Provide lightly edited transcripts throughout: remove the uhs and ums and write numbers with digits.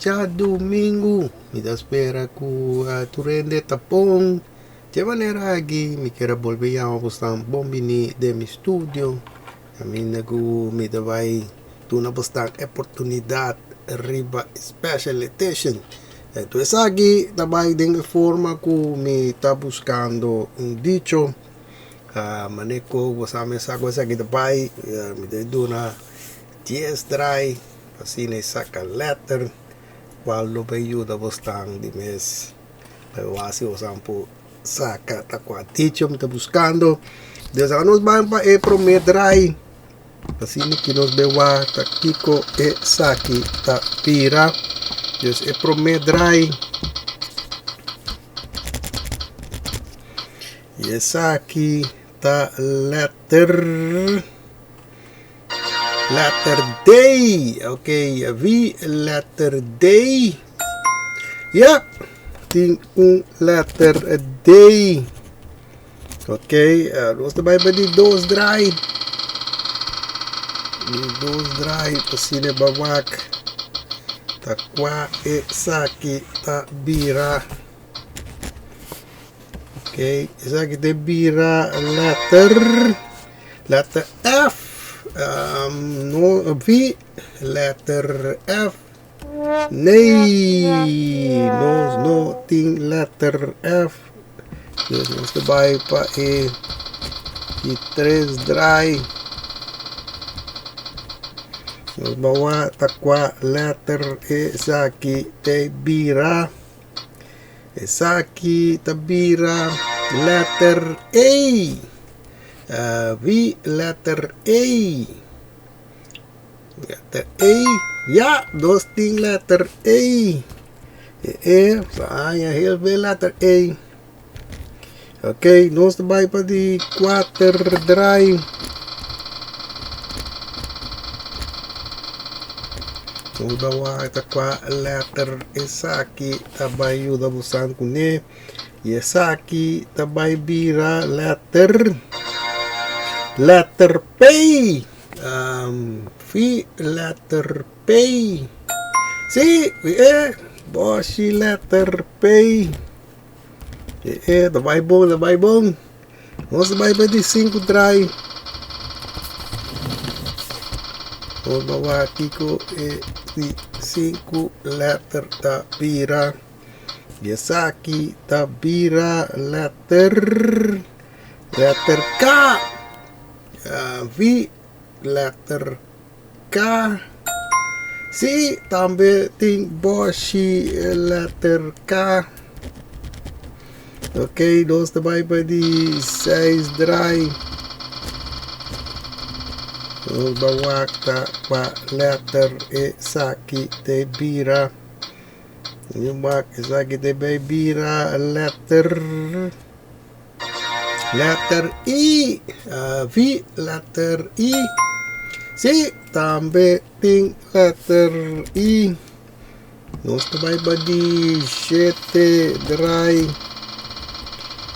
djadumingu. Mi ta spera ku tur hende ta bon. Dje manera aki mi kier a bolbe yama bosnan bon bini den mi studio. Kaminda ku mi ta bai duna bosnan e oportunidat riba special edition. Enton esaki ta bai den e forma ku mi ta buskando un dicho. Manera ku bo sa mesa ku esaki ta bai mi ta duna dies drai asina e saka letter kual lo bai yuda bosnan di mes pa e wak si bosan por saka ta kua dicho mi ta buskando. Des awe nos bai pa e prome drai asina ki nos bai wak ta kiko esaki ta bira. Des e prome drai. I esaki ta letter letter D. Ok, wie letter D? Ja, tin un letter D. Ok, nos ta bai pa di dos draai. Di dos draai pa asina e bawak ta kua esaki ta bira. Ok, esaki ta bira letter, letter F. No, V, letter F. Nee, nos no tin letter F. Dus nos ta bai pa e di tres draai. Nos bawa ta kua letter esaki ta bira. Esaki ta bira letter A. Wie letter A? Letter A. Ya, nos tin letter A. E E, sa haña heel veel letter A. Ok, nos ta bai pa di kuater draai. Nos ta wak ta kua letter esaki ta bai yuda bosan kuné. I esaki ta bai bira letter letter P. Fi letter P. Si, e boshi letter P. E e ta bai bon, ta bai bon. Nos ta bai pa di sinku draai. Nos ta wak kiko e di sinku letter ta bira. Di esaki ta bira letter, letter K. Vi letter K. Sí, tambe tin boshi letter K. Ok, nos ta bai pa di seis draai. Nos ba wak ta pa letter esaki te bira. Nos wak esaki te bai bira letter. Letter I, V, letter I. Sí, tambe tin letter I. Nos ta bai pa di shete draai.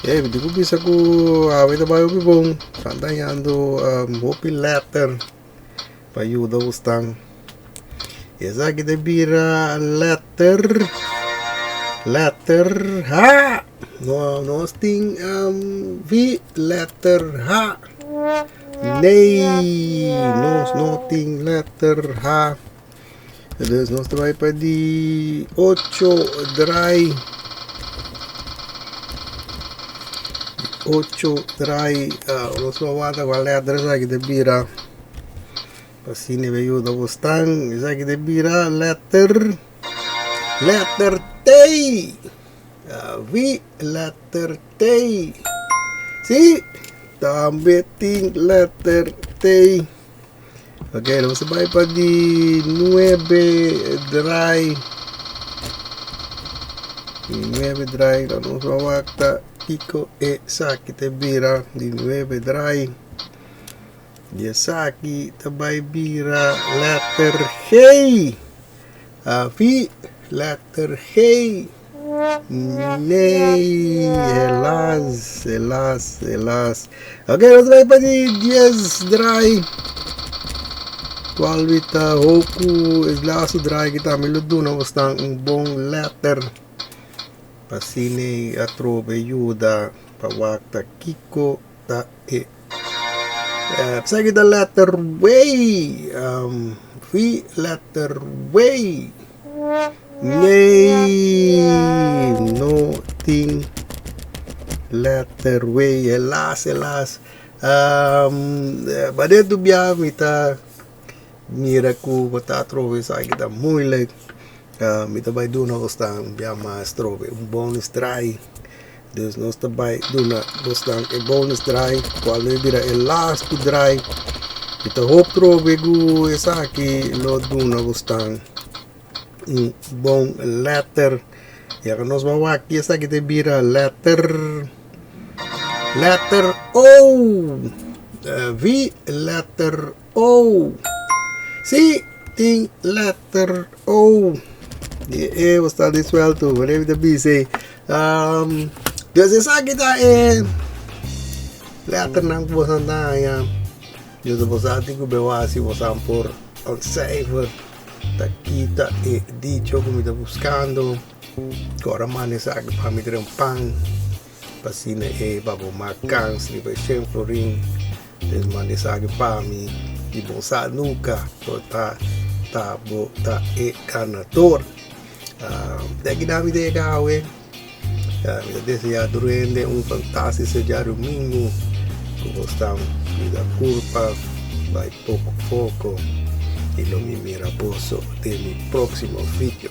E, mi tin ku bisa ku awe ta bai hopi bon. Tan ta hañando hopi letter pa yuda bosnan. Esaki ta bira letter, letter H. No, nos tin V letter H. Nee, nos no tin letter H. Dus nos ta bai pa di ocho draai. Ocho draai. Nos lo wak kua letter esaki ta bira. Asina mi yuda bosnan. Esaki ta bira letter, letter T. Wi letter T. Si, tambe tin letter T. Ok, nos ta bai pa di nuebe draai. Di nuebe draai, nos a wak ta kiko esaki ta bira di nuebe draai. Di esaki ta bai bira letter G. Avi, letter G. Nee, helaas, helaas, helaas. Ok, nos ta bai pa di dies draai. Cual mi ta hoop cu e laatste draai aki tambe lo duna bosnan un bon letter pa asina atrobe yuda pa wak ta kico ta e Esaki ta letter W V letter W Nee no tin letter W helaas helaas Baden tu bia mi ta mira ku bo ta atrobe esaki ta moeilijk mi ta bai duna bosnan bia mas atrobe un bonus draai dus nos ta bai duna bosnan e bonus draai kual lo bira e lastu draai mi ta hoop trobe ku esaki lo duna bosnan un bon letter ya ku nos bai wak esaki ta bira letter letter O V letter O si tin letter O di e bo sta di suelto bo ta bisa dus esaki ta e letternan ku boso ta haña dus bo sa tin ku bewa si bo sa por ontcijfer ta kita e dicho ku mi ta buskando ku ora manda esaki pa mi trae un pan pa asina e pa bo mak kans riba e shen florin dus manda esaki pa mi i bo sa nunka por ta ta bo ta e ganador. Te aki dami te yega awe. Mi ta desea tur hende un fantastico djadumingu. Ku bo sta cuida curpa, bai poco poco y lo mi mira boso den mi proximo video.